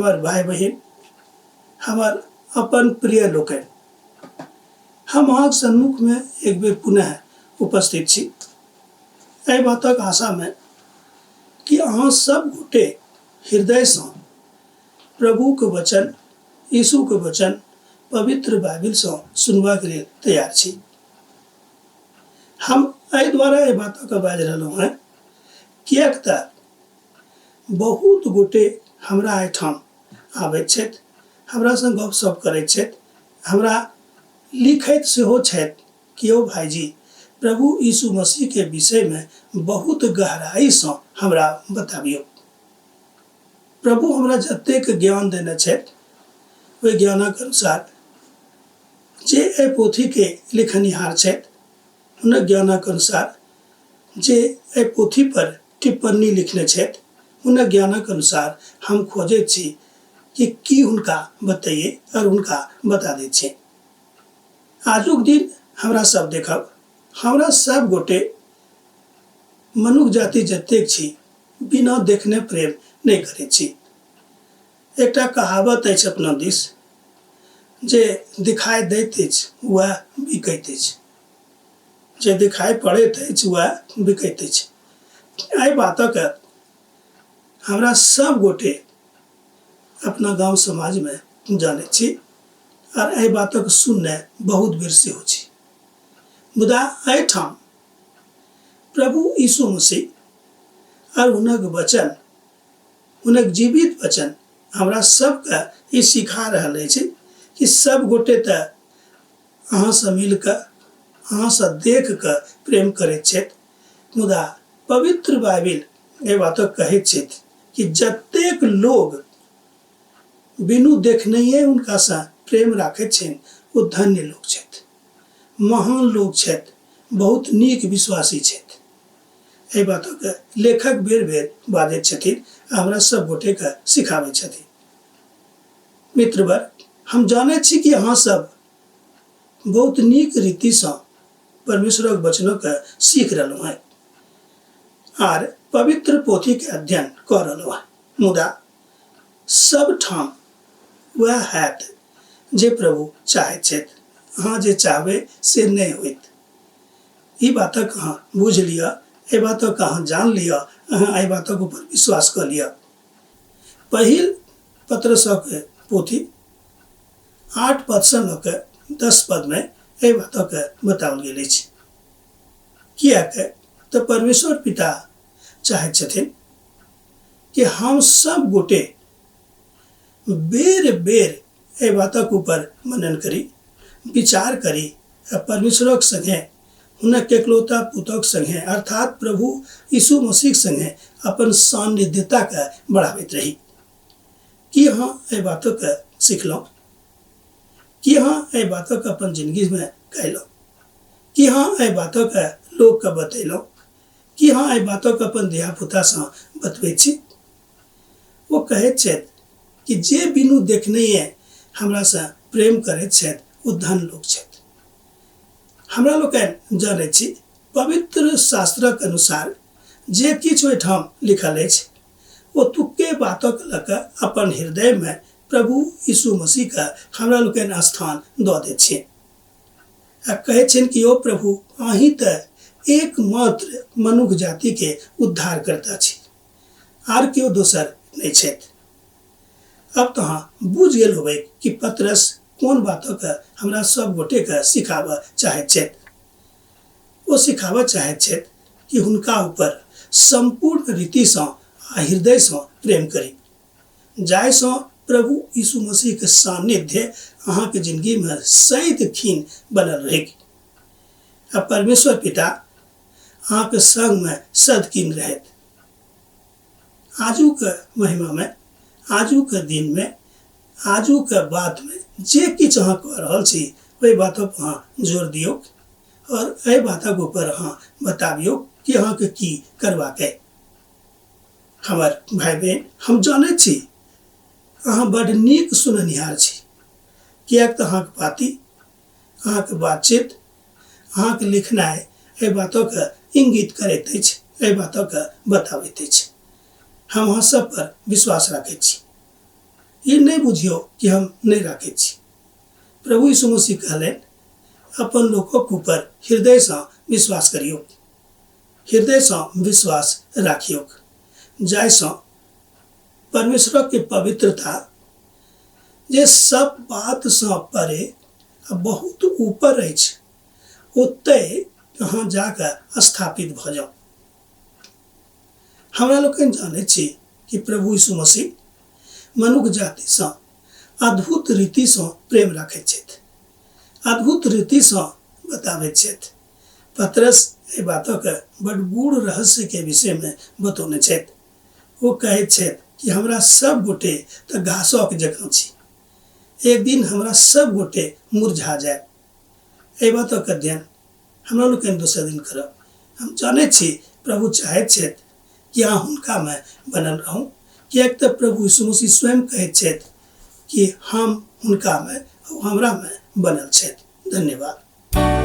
हमर भाय बहिन, हमर अपन प्रिय लोकनि, हम अहाँक सन्मुखमे एक बेर पुनः उपस्थित छी एहि बातक आशामे कि अहाँ सब गोटे हृदयसँ प्रभुके वचन, यीशुके वचन पवित्र बाइबिलसँ सुनबाक लेल तैयार छी। हम एहि द्वारा एहि बातके बाजि रहलहुँ हेँ किएक तऽ बहुत गोटे हमरा एहिठाम आबैत छथि, हमरा संग गपशप करैत छथि, हमरा लिखैत सेहो छथि कि यौ भाइजी, प्रभु यीशु मसीहके विषयमे बहुत गहराइसँ हमरा बताबियौ। प्रभु हमरा जतेक ज्ञान देने छथि ओहि ज्ञानक अनुसार जे एहि पोथीके लिखनिहार छथि हुनक ज्ञानक अनुसार, जे एहि पोथीपर टिप्पणी लिखने छथि हुनक ज्ञानक अनुसार हम खोजैत छी कि की हुनका बतैयै आओर हुनका बता दैत छियनि। आजुक दिन हमरा सब देखब, हमरा सब गोटे मनुख जाति जतेक छी बिना देखने प्रेम नहि करैत छी। एकटा कहावत अछि अपना दिस जे दिखाइ दैत अछि वएह बिकैत अछि, जे दिखाइ पड़ैत अछि वएह बिकैत अछि। एहि बातक हमरा सब गोटे अपना गाँव समाजमे जानैत छी आर एहि बातक सुनने बहुत बेर सेहो छी। मुदा एहिठाम प्रभु यीशु मसीह आर हुनक वचन, हुनक जीवित वचन हमरा सबके ई सिखा रहल अछि कि सब गोटे तऽ अहाँसँ मिल कऽ, अहाँसँ देख कऽ प्रेम करैत छथि, मुदा पवित्र बाइबिल एहि बातक कहैत छथि कि जतेक लोग बिनु देखनहिए हुनकासँ प्रेम राखैत छनि ओ धन्य लोक छथि, महान लोक छथि, बहुत नीक विश्वासी छथि। एहि बातक लेखक बेर बेर बाजैत छथिन आ हमरा सब गोटेके सिखाबैत छथिन। मित्रवर, हम जानैत छी कि अहाँ सब बहुत नीक रीतिसँ परमेश्वरक वचनके सीख रहलहुँ हेँ आर पवित्र पोथीके अध्ययन कऽ रहलहुँ हेँ, मुदा सब ठाम वएह हैत जे प्रभु चाहैत छथि। अहाँ जे चाहबै से नहि होइत। ई बातक अहाँ बुझि लिअ, एहि बातक अहाँ जान लिअ, अहाँ एहि बातक ऊपर विश्वास कऽ लिअ। पहिल पत्रसक पोथी 8 पदसँ लऽ कऽ 10 पदमे एहि बातक बताओल गेल अछि। किएक तऽ परमेश्वर पिता चाहैत छथिन कि हम सब गोटे बेर बेर एहि बातक ऊपर मनन करी, विचार करी आ परमेश्वरक संगे, हुनक एकलौता पुतक संगे अर्थात प्रभु यीशु मसीहक संगे अपन सान्निध्यताके बढ़ाबैत रही। की अहाँ एहि बातक सिखलहुँ? की अहाँ एहि बातक अपन जिंदगीमे कयलहुँ? की अहाँ एहि बातक लोकके बतेलहुँ? की अहाँ एहि बातक अपन धियापुतासँ बतबैत छी? ओ कहैत छथि कि जे बिनु देखनहिए हमरासँ प्रेम करैत छथि ओ धन लोक छथि। हमरा लोकनि जनैत छी पवित्र शास्त्रक अनुसार जे किछु ओहिठाम लिखल अछि ओतुक्के बातक लऽ कऽ अपन हृदयमे प्रभु यीशु मसीहके हमरा लोकनि स्थान दऽ दैत छी आ कहैत छियनि कि यौ प्रभु, अहीं तऽ एकमात्र मनुख जातिके उद्धारकर्ता छी, आर केओ दोसर नहि छथि। अब तऽ अहाँ बुझि गेल होबै कि पतरस कोन बातक हमरा सब गोटेके सिखाबऽ चाहैत छथि। ओ सिखाबऽ चाहैत छथि कि हुनका ऊपर सम्पूर्ण रीतिसँ आ हृदयसँ प्रेम करी, जाहिसँ प्रभु यीशु मसीहके सान्निध्य अहाँके जिंदगीमे सदिखन बनल रहैक आ परमेश्वर पिता अहाँके संगमे सदकिन रहैत। आजुके महिमामे, आजुके दिनमे, आजुके बातमे जे किछु अहाँ कऽ रहल छी ओहि बातक अहाँ जोर दियौक और एहि बातक ऊपर अहाँ बताबियौक कि अहाँके की करबाक अइ। हमर भाय बहिन, हम जानैत छी अहाँ बड्ड नीक सुननिहार छी, किएक तऽ अहाँके पाती, अहाँके बातचीत, अहाँके लिखनाइ एहि बातक इंगित करैत अछि, एहि बातक बताबैत अछि। हम अहाँ सब पर विश्वास राखैत छी। ई नहि बुझियौ कि हम नहि राखैत छी। प्रभु यीशु मसीह कहलनि, अपन लोकक ऊपर हृदयसँ विश्वास करियौ, हृदयसँ विश्वास राखियौक, जाहिसँ परमेश्वरक के पवित्रता जे सब बातसँ परे आ बहुत ऊपर अछि, ओतय अहाँ जाकऽ स्थापित भऽ जाउ। हमरा लोकनि जानैत छी कि प्रभु यीशु मसीह मनुख जातिसँ अद्भुत रीतिसँ प्रेम राखैत छथि, अद्भुत रीतिसँ बताबैत छथि। पतरस एहि बातक बड गूढ़ रहस्यके विषयमे बतौने छथि। ओ कहैत छथि कि हमरा सब गोटे तऽ घासक जकाँ छी, एक दिन हमरा सब गोटे मुरझा जायब। एहि बातक अध्ययन हमरा लोकनि दोसर दिन करब। हम जानैत छी प्रभु चाहैत छथि कि अहाँ हुनकामे बनल रहू, किएक तऽ प्रभु यीशु मसीह स्वयं कहैत छथि कि हम हुनकामे ओ हमरामे बनल छथि। धन्यवाद।